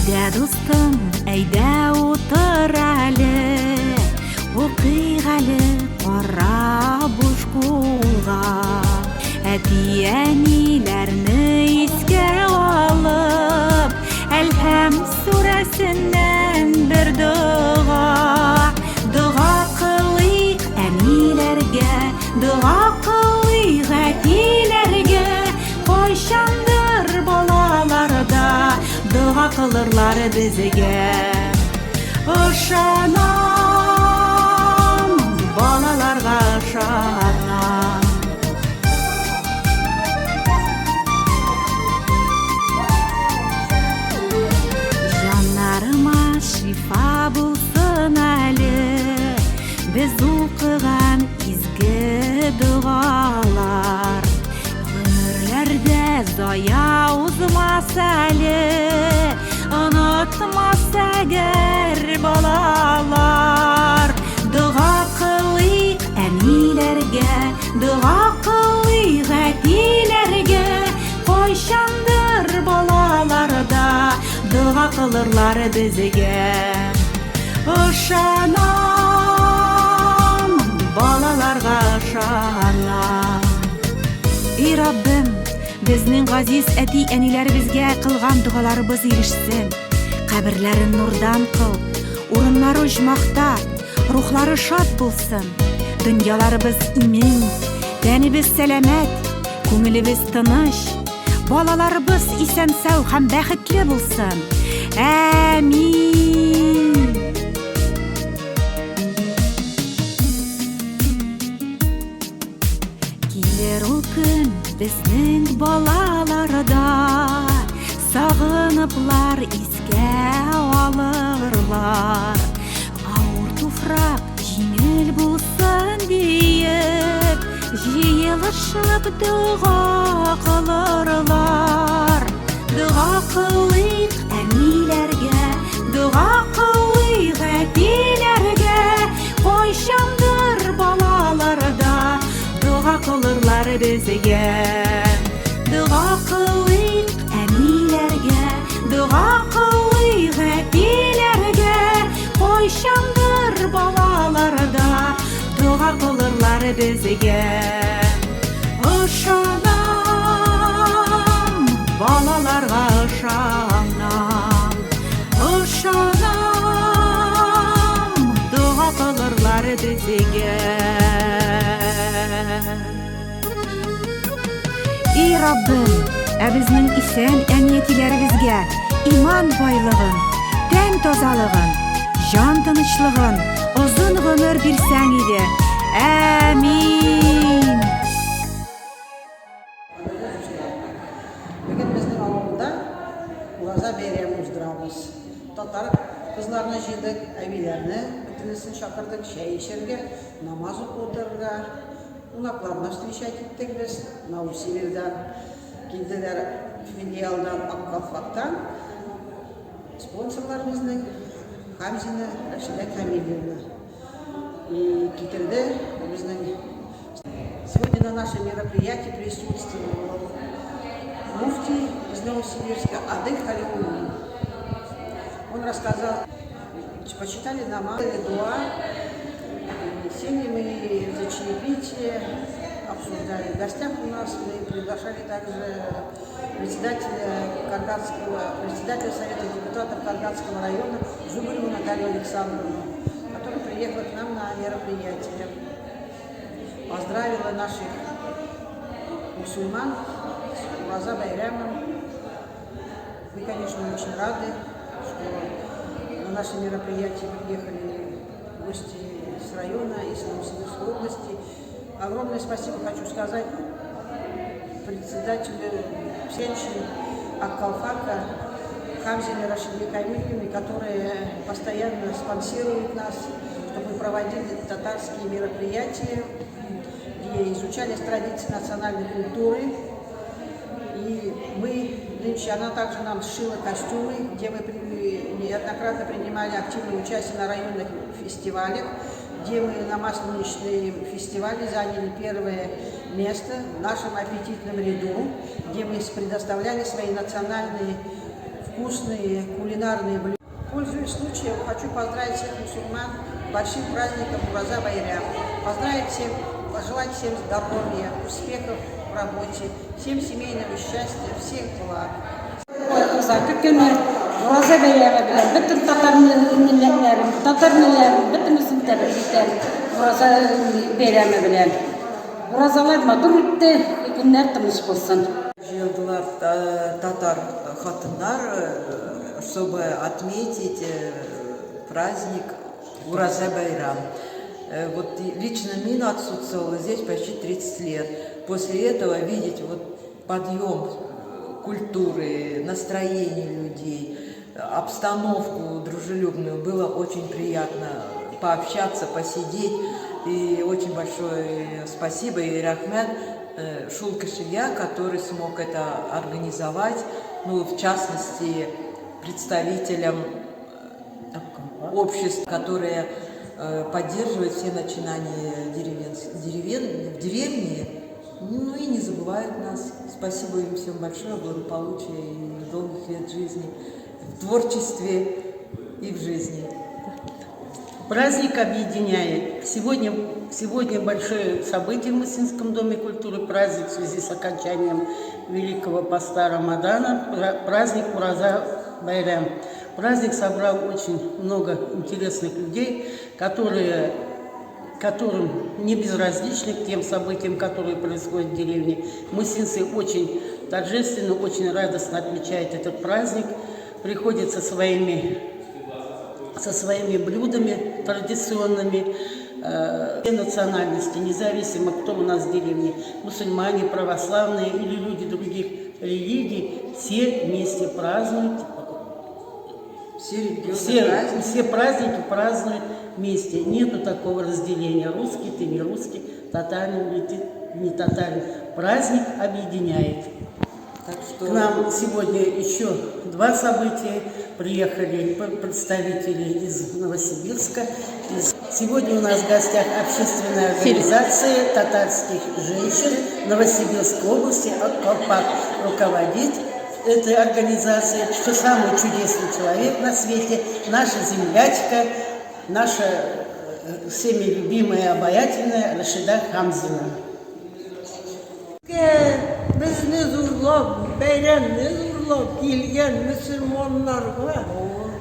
Әйдә, дустым, әйдә утыр әле, Укыйк әле кара буш кулга. Әти-әниләрне искә алып, Әлхәм сүрәсеннән бер дога. Дога кылыйк әниләргә, дога кылыйк әтиләргә, Кайчандыр балаларда дога кылырлар безгә. Ышанам, балаларга ышанам. Җаннарыма шифа булсын әле без укыган изге догалар. Гомерләрдә зая узмас әле, онытмас әгәр балалар. Дога кылыйк әниләргә, дога кылыйк әтиләргә, кайчандыр балаларда дога кылырлар безгә. Ышанам, балаларга ышанам. И Раббым, безнең газиз әти-әниләребезгә кылган догаларыбыз ирешсен. Каберләрен нурдан кыл, урыннары оҗмахта, рухлары шат булсын. Дөньяларыбыз имин, тәнебез сәламәт, күңелебез тыныч, балаларыбыз исән-сау һәм бәхетле булсын. Әмин. Килер ул көн безнең балаларда сагыныплар искә алырлар. Авыр туфрак җиңел булсын диеп, җыелышып дога кылырлар. Дога кылыйк әниләргә, дога кылыйк әтиләргә, кайчандыр балаларда дога кылырлар безгә. Дога кылыйк әниләргә, дога кылыйк әтиләргә, кайчандыр балаларда дога кылырлар безгә. Ышанам, балаларга ышанам. Ышанам, дога кылырлар безгә. И Раббым, ә безнең исән әни-әтиләребезгә иман байлыгын, тән тазалыгын, җан тынычлыгын, озын гомер бирсәң иде. Әмин. Бүген безнең авылда Ураза бәйрәме уздырабыз. Татар кызларны җыйдык, әбиләрне бөтенесен чакырдык, чәй эчәргә, намаз укып утырырга. Кунакларны встречать иттек без, Новосибирьдан килделәр, филиалдан, Ак калфактан. Спонсорлар безнең Хамзина Рәшидә Камилевна. И китерде безнең. Сегодня на нашем мероприятии присутствовал муфтий из Новосибирска Адель Халиуллин. Он рассказал, почитали намаз, дуа, сели мы за чаепитие, обсуждали. В гостях у нас мы приглашали также председателя Совета депутатов Каргатского района Зубареву Наталью Александровну, которая приехала к нам на мероприятие. Поздравила наших мусульман с Ураза Байрамом. Мы, конечно, очень рады, что на наше мероприятие приехали гости с района, из Новосибирской области. Огромное спасибо хочу сказать председателю женщин Аккалфака Хамзине Рашиде Камилевне, которая постоянно спонсирует нас, чтобы мы проводили татарские мероприятия, где изучались традиции национальной культуры. И мы нынче, она также нам сшила костюмы, где мы неоднократно принимали активное участие на районных фестивалях, где мы на масленичном фестивале заняли первое место в нашем аппетитном ряду, где мы предоставляли свои национальные вкусные кулинарные блюда. Пользуясь случаем, хочу поздравить всех мусульман с большим праздником Ураза Байрам. Поздравить всем, пожелать всем здоровья, успехов в работе, всем семейного счастья, всех благ. Озакы көне Ураза бәйрәме белән бөтен татар милләтләрен, татар милләтен бөтенесен тәбрик итәм. Ураза бәйрәме белән. Уразалар матур үтте, көннәр тыныч булсын. Җыелдылар татар хатыннар, чтобы отметить праздник Ураза Байрам. Вот лично мин отсутствовала здесь почти 30 лет. После этого видеть вот подъем культуры, настроение людей, обстановку дружелюбную, было очень приятно пообщаться, посидеть. И очень большое спасибо и рәхмәт шул кешегә, который смог это организовать, ну, в частности, представителям обществ, которые поддерживают все начинания деревен, в деревне, ну и не забывают нас. Спасибо им всем большое, благополучия и долгих лет жизни в творчестве и в жизни. Праздник объединяет. Сегодня большое событие в Мусинском доме культуры, праздник в связи с окончанием Великого поста Рамадана, праздник Ураза Байрам. Праздник собрал очень много интересных людей, которым не безразличны к тем событиям, которые происходят в деревне. Мусинцы очень торжественно, очень радостно отмечают этот праздник, приходят со своими блюдами традиционными, все национальности, независимо, кто у нас в деревне, мусульмане, православные или люди других религий, все вместе празднуют. Все религиозные Все, праздники. все праздники празднуют вместе. Нету такого разделения: русский ты, не русский, татарин или ты, не татарин. Праздник объединяет. Так что К нам сегодня еще два события. Приехали представители из Новосибирска. Сегодня у нас в гостях общественная организация татарских женщин Новосибирской области «Колпак». Руководит этой организацией, что самый чудесный человек на свете, наша землячка, наша всеми любимая, обаятельная Рашида Хамзина. Безне зурлап, бәйрәмне зурлап килгән мөселманнарга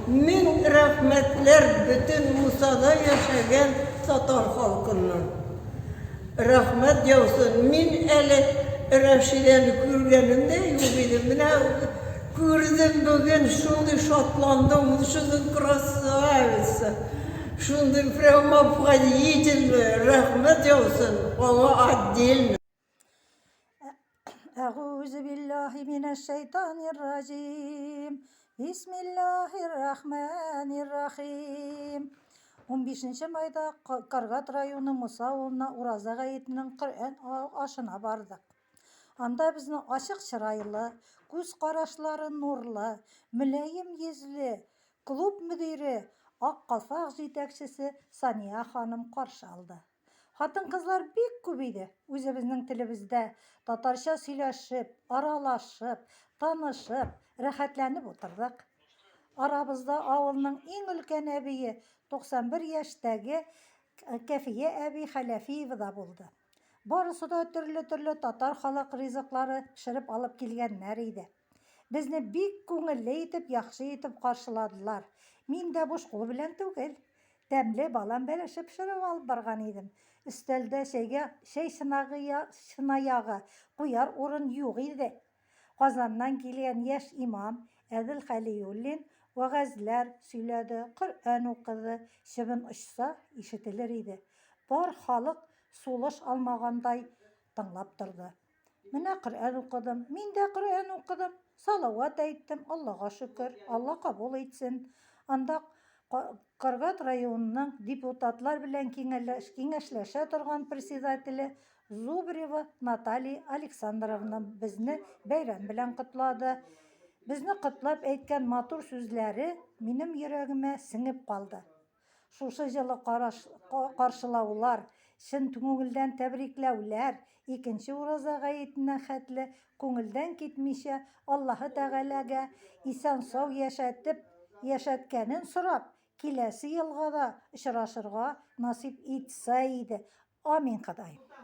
мең рәхмәтләр бөтен Мусада яшәгән татар халкыннан. Рәхмәт яусын. Мин әле Рәшидәне күргәнем дә юк иде. Менә күрдем бүген, шундый шатландым, шундый красавица. Шундый прям обходительный. Рәхмәт яусын. Аңа отдельно. أعوذ بالله من الشيطان الرجيم بسم الله الرحمن الرحيم. 15 майда Каргат районы Муса авылына Ураза гаетенең Коръән ашына бардык. Анда безне ачык чырайлы, күз карашлары нурлы, мөлаем йөзле клуб мөдире, Ак калфак җитәкчесе Сания ханым каршы алды. Хатын-кызлар бик күп иде. Үзебезнең телебездә татарча сөйләшеп, аралашып, танышып, рәхәтләнеп утырдык. Арабызда авылның иң өлкән әбие, 91 яшьтәге Кәфия әби Хәләфиева да булды. Барысы да төрле-төрле татар халык ризыклары пешереп алып килгәннәр иде. Безне бик күңелле итеп, яхшы итеп каршыладылар. Мин дә буш кул белән түгел. Тәмле балан бәлеше пешереп алып барган идем. Өстәлдә чәйгә чәй чынаягы куяр урын юк иде. Казаннан килгән яшь имам Әдел Хәлиуллин вәгазьләр сөйләде, Коръән укыды, чебен очса ишетелер иде. Бар халык сулыш алмагандай тыңлап торды. Менә Коръән укыдым, мин дә Коръән укыдым, салават әйттем, Аллага шөкер, Алла кабул итсен. Анда Каргат районының депутатлар белән киңәшләшә торган председателе Зубрева Наталья Александровна безне бәйрәм белән котлады. Безне котлап әйткән матур сүзләре минем йөрәгемә сеңеп калды. Шушы җылы каршылаулар. Чын күңелдән тәбрикләүләр, икенче Ураза гаетенә хәтле күңелдән китмичә, Аллаһы Тәгаләгә исән-сау яшәтеп, яшәткәнен сорап, киләсе елга да очрашырга насыйп итсә иде. Амин, Ходаем.